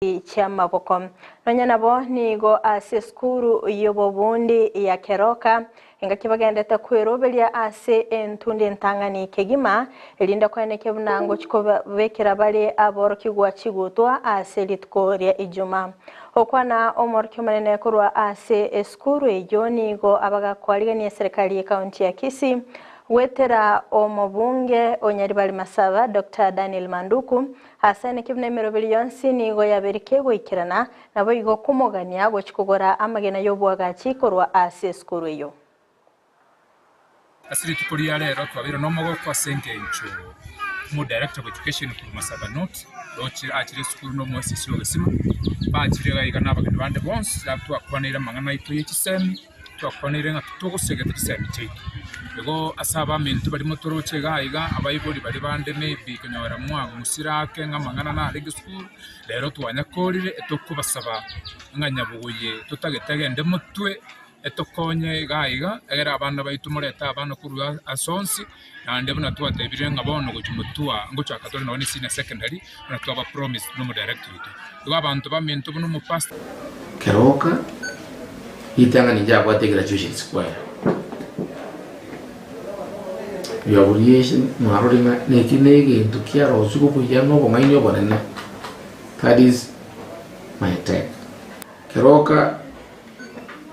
Chi'amaboko. Nonya nabo nigo ase esukuru y'obobundi ya Keroka, engaki bagendete kweroberia ase entundi entang'ani kegima, erinde koenekia buna ngochia kobekera bare aborokigwa chigutwa ase rituko ria Ijuma. Okwana omorokia omonene korwa ase esukuru eyio nigo abagakoarigania eserekari y'ekaunti ya Kisii goetera omobunge o Nyaribari Masaba Doctor Daniel Manduku Ase naki buna emeroberi yonsi nigo yabeire kegoikerana, naboigo komogania gochia kogora amagena y'oboagachi korwa ase esukuru eyio. Ase rituko ria rero twabeire nomogoko ase engencho omo director of education korwa Masaba North roche achire esukuru na omoesisi o Gesima, bachire iga iga na abageni bande bonsi twakwaneire amang'ana aito ye chisemi. Twakwaneire ng'a titogosegeta chisemi chiaito. Igo ase abaminto baria motoroche iga iga, abaibori baria bande maybe konyora mwang'usire ake ng'a amang'ana narenge esukuru, rero twanyakorire etokobasaba ng'a nyabogoye totagete agende motwe, etokonye iga iga, egere abana baito morete abana korwa ase onsi, naende buna twatebire ng'a bono gochia motwe aa ngochaka tore nonye na senior secondary, buna twaba promised na omodirector oito. Igo abanto baminto buna omopastor. Keroka, ritang'ani inche abwate egraduation square. Biaburia mwarore ng'a neki na egento kiarosigwe buya na obong'aini obonene, that is my take. Keroka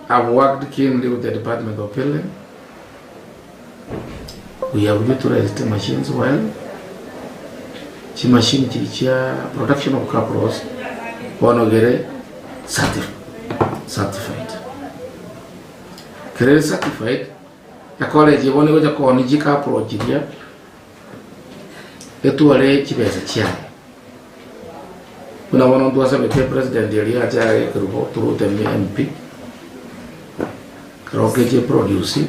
I've worked keenly with the department of building, we have utilized the machines well, chimachine chiri chia production of cabros bono gere certified. Kere ere certified, ecollege bono egocha koonia chicabro chiria etware chibesa chiaye. Buna bono ntwasabete president eria ache are ekerubo through the MP, ekero keche produce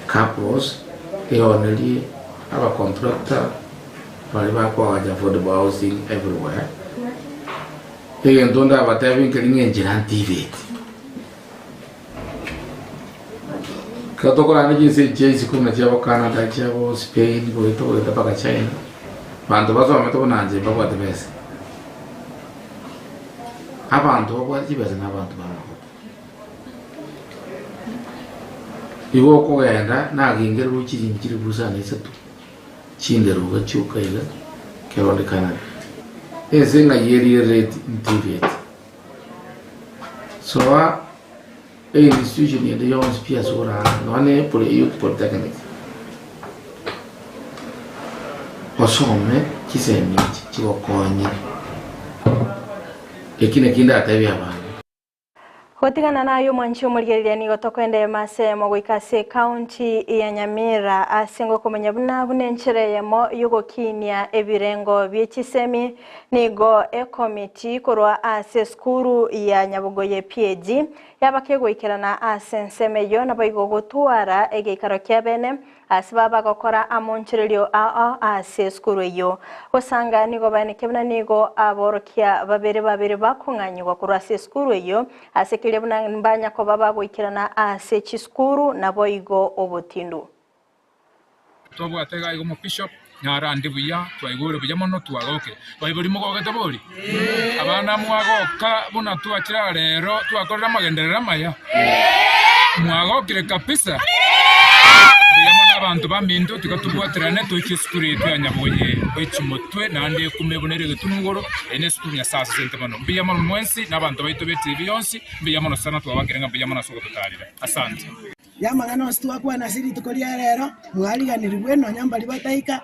cabros eonerie abacontractor baria bakoagacha affordable housing everywhere. Egento ndabatebie nkeri ng'a enchera ntibeti. Ekero tokoranda chinse echi chia isiko buna chiabo Canada, chiabo Spain, goeta goeta mpaka China, abanto basomete buna inche mbabwate besa. Abanto babwate chibesa na abanto b'amaboko. Igo okogenda nagengererwe chiringi chilifu isano isato, chinderu iga chioka iga, ekero onde Canada. Ense ng'ai erire rate ntibeti. Soa einstitution ende yonsi pi ase orare nonya ne poly youth polytechnic osome chisemi echi chigokonye eki naki ndatebie abana. Gotigana naye omwanchi omorigereria nigo tokoenderema ase eyemo goika ase ekaunti ya Nyamira ase ngokomanya buna buna enchera eyemo yogokinia ebirengo bie chisemi Nigo ekomiti korwa ase esukuru ya Nyabogoye PAG yaba kegoikerana ase ensemo eyio naboigo gotwara egeikaro kia bene ase baba bagokora amonchererio ao ase esukuru eyio. Gosanga nigo baenekia buna nigo aborokia babere babere bakong'anyigwa korwa ase esukuru eyio ase keria buna mbanya koba bagoikerana ase chisukuru naboigo obotindu. Twabwate iga iga omobishop, narande buya, twaigure buya mono, twagokire. Baibori mogogete bori? Abana mwagoka buna twachire aa rero twakorire amagenderero amaya? Mwagokire kabisa? Mbuya mono abanto baminto, tiga tobwaterane toiche esukuru yaito ya Nyaboye echimotwe naende ekume buna ere egetunu igoro, eye nesukuru Nyasae asesente mono. Mbuya mono mwensi na abanto baito be TV yonsi, mbuya mono sana twabakire ng'a mbuya mono ase ogototarera. Asante. Y'amang'ana onsi twakwana ase rituko ria rero, mwariganirigwe nonya mbaria bataika,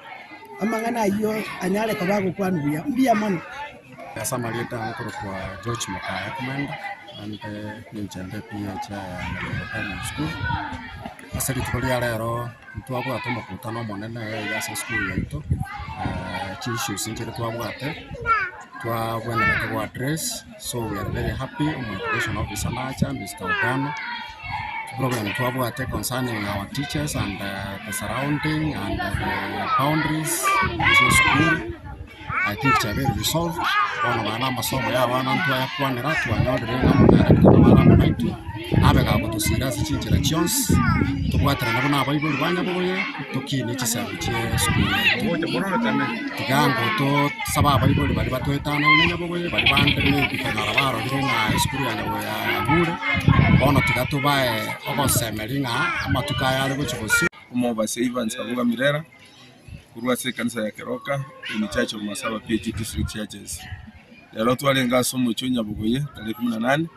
amang'ana ayio anyare koba agokwanwa buya. Mbuya mono. Ase amarieta akorokwa George Mokaya Kumenda, naende ninche nde PH ya Nyabogo Primary School. Ase rituko ria rero ntwabwate omokutano omonene iga ase esukuru yaito, chi issues nchire twabwate, twabwenerete go address, so we are very happy omo education officer nacha Mister Ogano, chiproblem twabwate concerning our teachers and the surrounding and the boundaries chia esukuru, I think chiabeire resolved, bono nonye na amasomo ya abana ntwayakwanera twanyorire ng'a omogaera nabo are amo naintwe. Abe gagotosira ase chinchera chionsi, tobwaterane buna abaibori ba Nyabogoye, tokinie chisemi chie esukuru yaito. Tiga ango tosabe abaibori baria batoetanaine Nyabogoye, baria bande maybe konyora barorire ng'a esukuru ya Nyabogoye yagure, bono tiga tobae ogosemeria ng'a amatuko aya are gochia bosio. Omobasi Evans Abuga Mirera, korwa ase ekanisa ya Keroka in Church of Masaba PAG District Churches. Rero twarenge ase omochie o Nyabogoye tarehe kumi na nane,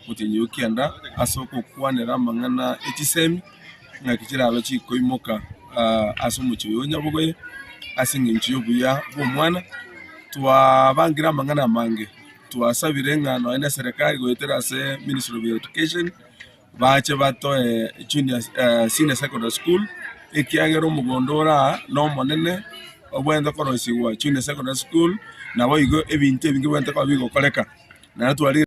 omotienyi o kianda, ase ogokwanera amang'ana e chisemi ng'aki chirabe chikoimoka ase omochie oyo o Nyabogoye ase eng'encho y'obuya bw'omwana. Twabangire amang'ana amange, twasabire ng'a nonye na eserekari goetera ase Ministry of Education, bache batoe junior senior secondary school, ekiagera omogondo ore aa nomonene, obwenerete korosigwa junior secondary school, naboigo ebinto ebinge bibwenerete koba bigokoreka. Naende twarire.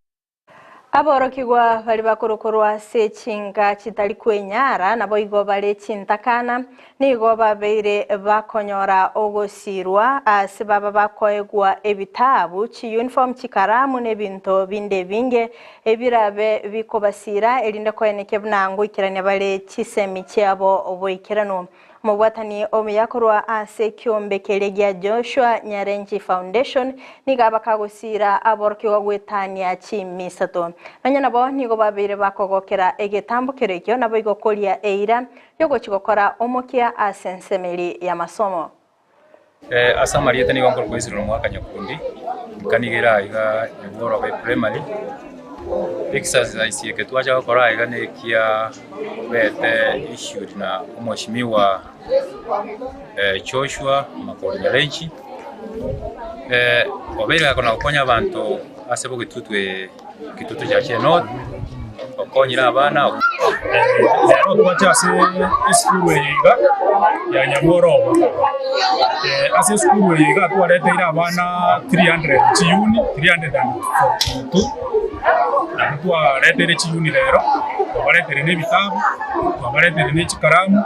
Aborokigwa baria bakorokorwa ase chinka chitari kwenyara, naboigo bare chintakana, nigo babeire bakonyora ogosiirwa ase baba bakoegwa ebitabu, chiyunifomu, chikaramu, na ebinto binde ebinge ebirabe bikobasiira, erinde koenekia buna ngoikerania bare chisemi chiabo boikeranu. Omobwatani omuya korwa ase ekiombe keria gia Joshua Nyarenchi Foundation nigo abakagosiira aborokigwa goetania chimisato. Nonya nabo nigo babeire bakogokera egetambokero ekio naboigo koria eira yogochia gokora omokia ase ensemeri y'amasomo. Ase amarieta nigo nkorokwa Israel Omwaka Nyakundi, nka nigo ere aiga Nyabworoba Eprimary. Exercise eke twacha gokora aiga na ekia bete issued na omweshimiwa Joshua Makori Nyarenchi, obeire gakona gokonya abanto ase bogetutu Kitutu Church North, okonyire abana. Rero twache ase esukuru eye iga ya Nyabworoba. Ase esukuru eye iga twareteire abana 300 chiyuni, 342 nabwo twareteire chiyuni rero, twabareteire na ebitabu, twabareteire na chikaramu,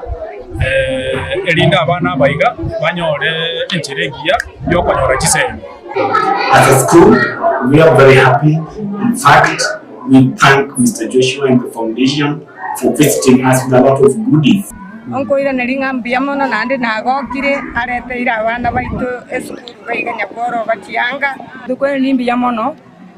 erinde abana aba iga banyore enchera engiya yokonyora chisemi. As a school, we are very happy. In fact, we thank Mister Joshua and the foundation for visiting us with a lot of goodies. Nkoiraneria ng'a mbuya mono naende nagokire areteire abana baito esukuru baiga Nyakworoba chianga. Tokoiraneria mbuya mono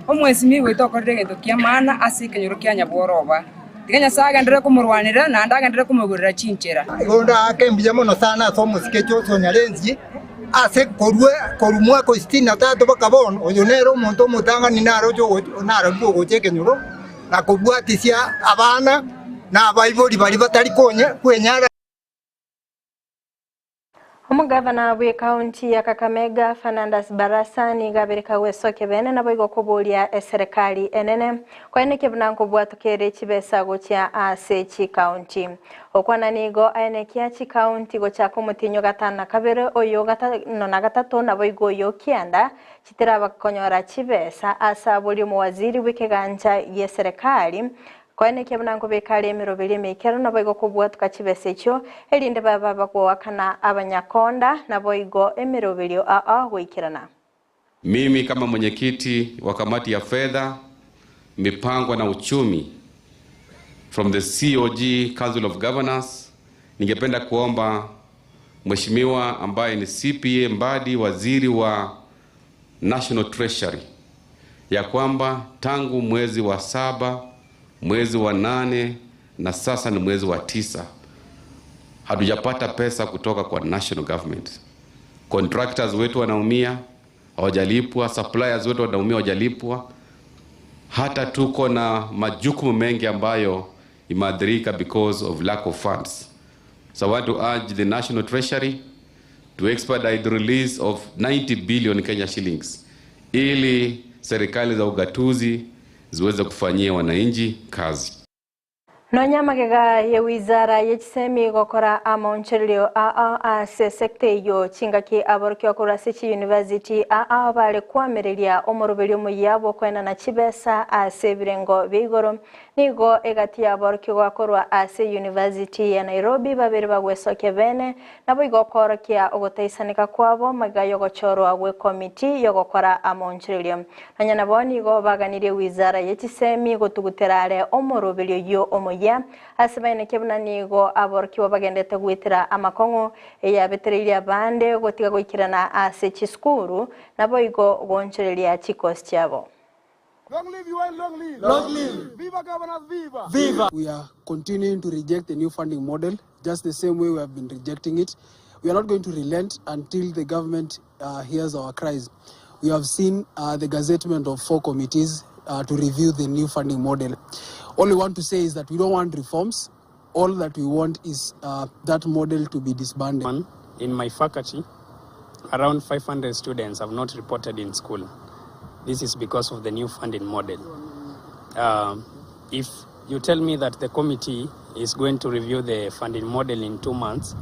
omwesimigwa oito okorire egento ki'amaana ase ekenyoro kia Nyabworoba. Tiga Nyasae agenderere komorwanerera naende agenderere komoigorera chinchera. Igo ndaake mbuya mono sana ase omosike Joshua Nyarensi Ase korwa korwa mwaka o sitini na tatu mpaka bono, oyo nere omonto omotang'ani naroche narabwo ogocha ekenyoro na kobwatisia abana na abaibori baria batari kwenyara. Omogavana bw'ekaunti ya Kakamega Fernandas Barasa nigo abereka gwesokia bene naboigo koboria eserekari enene koenekia buna nkobwatoka ere chibesa gochia ase chikaunti. Okwana nigo aenekia chikaunti gochaka omotienyi o gatano na kabere, oyo o gatano na gatato, naboigo oyo o kianda, chitiraba konyora chibesa ase aboria omowaziri bw'ekegancha gi'eserekari, koenekia buna nkobeka are emeroberio emeikero naboigo kobwatoka chibesa echio, erinde babe abagoakana abanyakonda, naboigo emeroberio ao goikerana. Mimi kama mwenyekiti wa kamati ya fedha, mipango na uchumi from the COG Council of Governors, ningependa kuomba mheshimiwa ambaye ni CPA Mbadi, waziri wa National Treasury, ya kwamba tangu mwezi wa saba, mwezi wa nane na sasa ni mwezi wa tisa hatujapata pesa kutoka kwa national government. Contractors wetu wanaumia, hawajalipwa. Suppliers wetu wanaumia, hawajalipwa. Hata tuko na majukumu mengi ambayo imeathirika because of lack of funds. So I want to urge the National Treasury to expedite the release of 90 billion Kenya shillings ili serikali za ugatuzi ziweze kufanyia wananchi kazi. Nonya magega ye wizara ye chisemi gokora amaonchorerio aa ase sector eyio chingaki aborokigwa korwa ase chiyunivasiti aa bare koamereria omoroberio omoyia bw'okoenana chibesa ase ebirengo bia igoro. Nigo egati y'aborokigwa korwa ase eyunivasiti ya Nairobi babere bagwesokia bene naboigo koorokia ogotaisaneka kwabo magega y'ogochorwa gw'ekomiti y'ogokora amaonchorerio. Nonya nabo nigo baganirie wizara ye chisemi gotugutera are omoroberio oyio omoyia, ase baenekia buna nigo aborokigwa bagendete goetera amakong'u eyabetereirie abande gotiga goikerana ase chisukuru, naboigo goonchoreria chikosi chiabo. Long live UN, long live! Long live! Viva governors, viva! Viva! We are continuing to reject the new funding model just the same way we have been rejecting it. We are not going to relent until the government uh, hears our cries. We have seen uh, the gazettement of four committees uh, to review the new funding model. All we want to say is that we don't want reforms. All that we want is uh, that model to be disbanded. In my faculty, around 500 students have not reported in school. This is because of the new funding model. If you tell me that the committee is going to review the funding model in 2 months,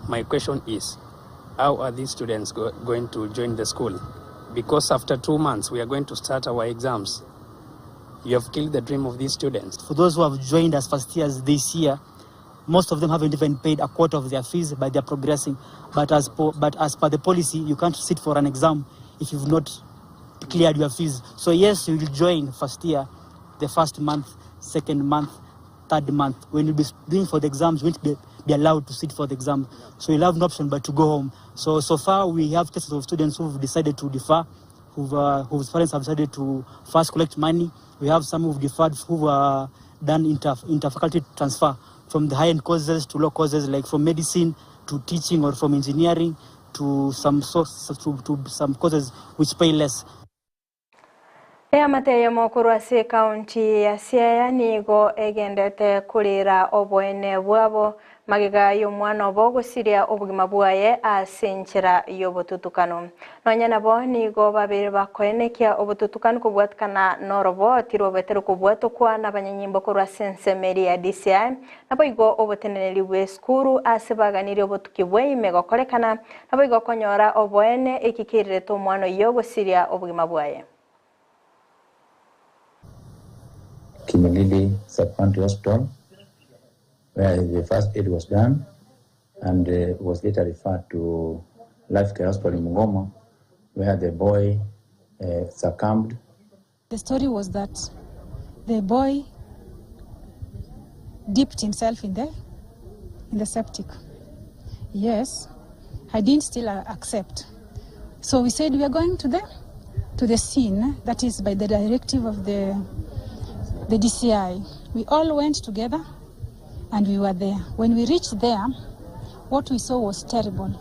my question is, how are these students going to join the school? Because after 2 months, we are going to start our exams. You have killed the dream of these students. For those who have joined as first years this year, most of them haven't even paid a quarter of their fees, but they're progressing. But as per the policy, you can't sit for an exam if you've not cleared your fees. So yes, you will join first year, the first month, second month, third month. When you'll be doing for the exams, you won't be allowed to sit for the exam. So you'll have no option but to go home. So far we have cases of students who've decided to defer, whose parents have decided to first collect money. We have some who've deferred, who've done inter-faculty transfer from the high-end courses to low courses, like from medicine to teaching or from engineering to some source, to some courses which pay less. Eamate y'omokuru ase ekaunti ya Siaya nigo egendete korera oboene bwabo magega y'omwana obo gosiria obogima bwaye ase enchera y'obotutukano. Nonya nabo nigo babere bakoenekia obotutukano kobwatikana n'oroboti rwobete rokobwatokwa n'abanyanyimbo korwa ase ensemo eria ya DCI, naboigo oboteneneri bw'esukuru ase baganirie obotuki bwaime gokorekana, naboigo konyora oboene ekikererete omwana oyio gosiria obogima bwaye. Kimilili Sub-County Hospital, where the first aid was done, and was later referred to Life Care Hospital in Bungoma, where the boy succumbed. The story was that the boy dipped himself in the septic. Yes, I didn't still accept. So we said we are going to the scene, that is by the directive of the DCI. We all went together and we were there. When we reached there, what we saw was terrible.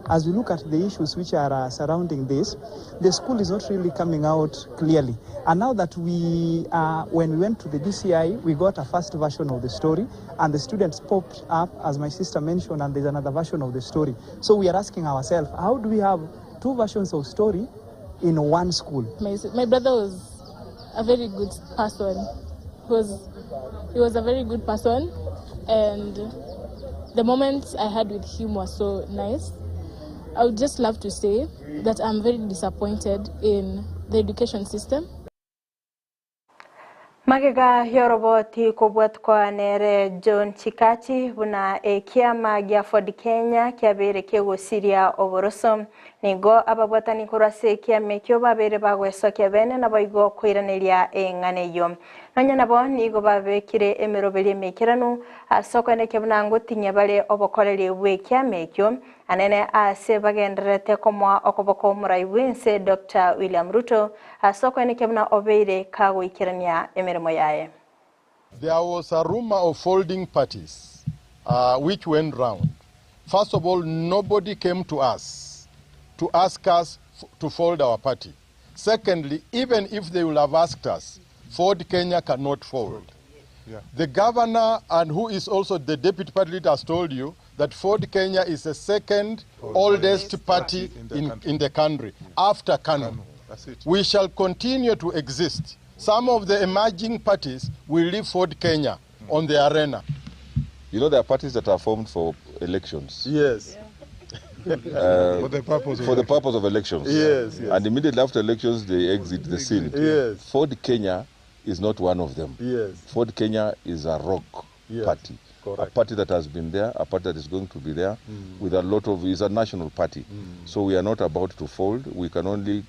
As we look at the issues which are surrounding this, the school is not really coming out clearly. And now that when we went to the DCI, we got a first version of the story, and the students popped up, as my sister mentioned, and there's another version of the story. So we are asking ourselves, how do we have two versions of story in one school? My brother was a very good person. He was a very good person, and the moments I had with him were so nice. I would just love to say that I'm very disappointed in the education system. Magega yoroboti kobwatwa nere John Chikachi buna ekiama gia Ford Kenya kiabere kegosiria oboroso nigo ababwatani korwa ase ekiama ekio babere bagwesokia bene naboigo koiraneria eng'ana eyio. Nonya nabo nigo babekire emeroberi emekeranu ase okoenekia buna ngotinyia bare obokoreri bw'ekiama ekio anene ase bagendererete komoa okoboko omorai bw'ense Dr. William Ruto ase okoenekia buna obeire kagoikerania emeremo yaye. There was a rumor of folding parties, which went round. First of all, nobody came to us to ask us to fold our party. Secondly, even if they will have asked us, Ford Kenya cannot fold. The governor, and who is also the deputy party leader, has told you that Ford Kenya is the second oldest party in the country, after KANU. That's it. We shall continue to exist. Some of the emerging parties will leave Ford Kenya. on the arena. You know, there are parties that are formed for elections. Yes. For the purpose of for the purpose of elections. Yes, yes. And immediately after elections, they exit the scene. Yes. Ford Kenya is not one of them. Yes. Ford Kenya is a rock Yes, party. correct. A party that has been there, a party that is going to be there, with a lot of, is a national party. So we are not about to fold. We can only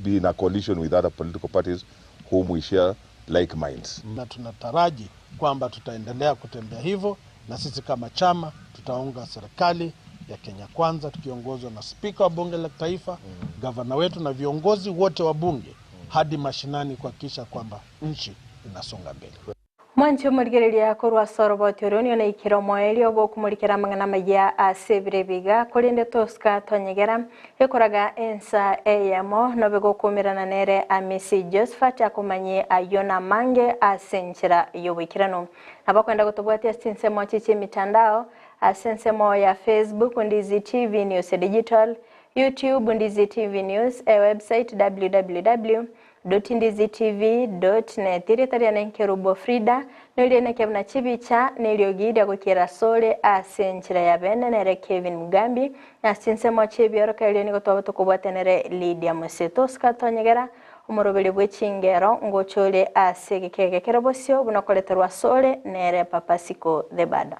be in a coalition with other political parties whom we share like minds. na tunataraji kwamba tutaendelea kutembea hivyo, na sisi kama chama tutaunga serikali ya Kenya Kwanza tukiongozwa na spika wa bunge la taifa, gavana wetu na viongozi wote wa bunge hadi mashinani kuhakikisha kwamba nchi inasonga mbele. Mwanchi omorigereria korwa soroboti oria onio naikire omoerio bokumurikera amang'ana maya ase ebire biga korende tosika tonyegera ekoraga ensa eyemo nobe gokumirana nere Amisi Josephat akomanye ayio na mange ase enchera y'oboikeranu. Nabakwenda gotobwatia ase chinsemo chiche emitandao ase ensemo ya Facebook Ndizi TV News Digital, YouTube Ndizi TV News, e website www ndizitv.net ritari nenkerubo Frida noria nekebuna chibicha neriogi gokera sore ase enchera ya bene nere Kevin Mugambi ase ensemo chibioroka erio nigo twaba tokobwatanere Lydia Museto sikatonyegera omoroberi bw'echingero ngochore ase egekege kero bosio buna koreterwa sore nere Papasiko the Bada.